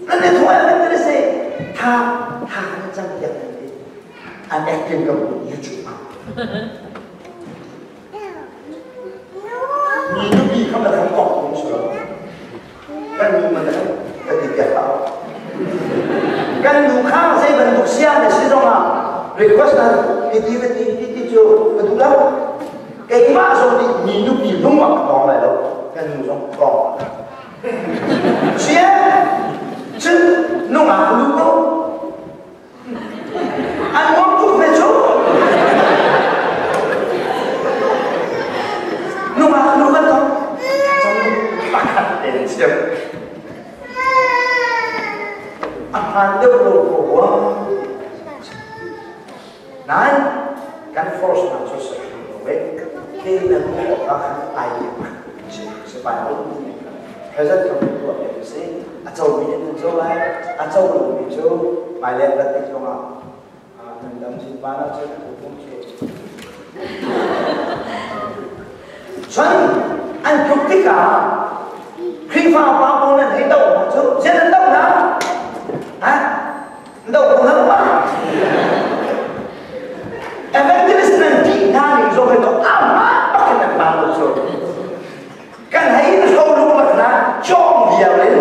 Nan le thua nan te se tha tha kan cang tiak nan ti. An acting ka bu YouTube ah. Mi nupi kha na kan kok tung su lo. Kan nu man kan ti piak hau. Kan nu kha zei bantuk sia na si zong ah request na ti ti ti ti ti cu ka duh lo. Keimah zong nih mi nupi lung ah ka tong lai lo. Kan nu zong tong. Sia cun nungak lu ko. An nuam tuk ve cu. Nungak nu kan tong. Pakhat tein chim. A hmaan deuh lo ko rua. Nain kan force hna cu si lo ve. Ke na nu awk ah khan ai si Bible nih present kan tuah mi a si. A co mi nih an co lai, a co lo mi cu hmailei rat tik zongah nan dam cin van ah cun a pum cu. Cun an tluk tikah Khrihfa pa pawl nan hei doh hna cu zian an doh hna? Ha? Do ko hna ma? Evangelist nan tih hna ning zong hi to amah bakin an bang lo cu. Kan hei in hro lung lak na cawng viar in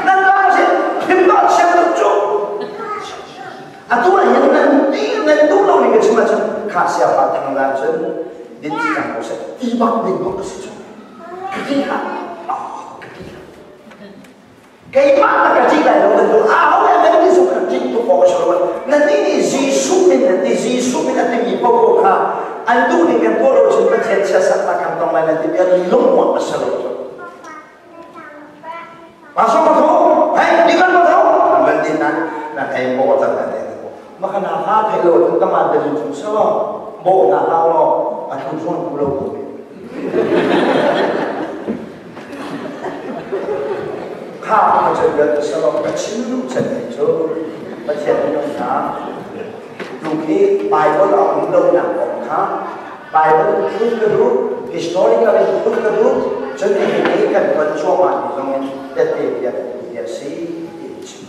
nan la sin phim ba siam tuk cu. Atu ah hin nan ti nan duh lo ning ka chim ahcun kha sia pa thang la cun din ci cang ko seh ti bak ding bak ka si cu. Ka ti ha. Ka ti ha. Keimah na ka ṭih lai lo nan duh. Aho le nan ti zong ka ṭih tuk awk a si lo. Nan nih nih Jesuh min nan ti Jesuh min a timi paohpaoh kha an duh ning kan tuah lo cun Pathian chiatsaknak kan tong lai nan timi an lungmuah a si lo. Masuk ma tho, hei, di kan ma tho. Man ti nan nan hei bo cang nan te ko. Maka na ha thai lo tun taman da jun chung sa lo. Bo na hau lo, a thu thon ku lo ku. Kha ka chan rat salo ka chim duh chan ni cu Pathian minung hna tu khi Bible a um lo nak kong kha Bible proof ka duh historical in proof ka duh cun nihin ni kan ton cuahmah mi zong in tette bia ka ti a si ti chim.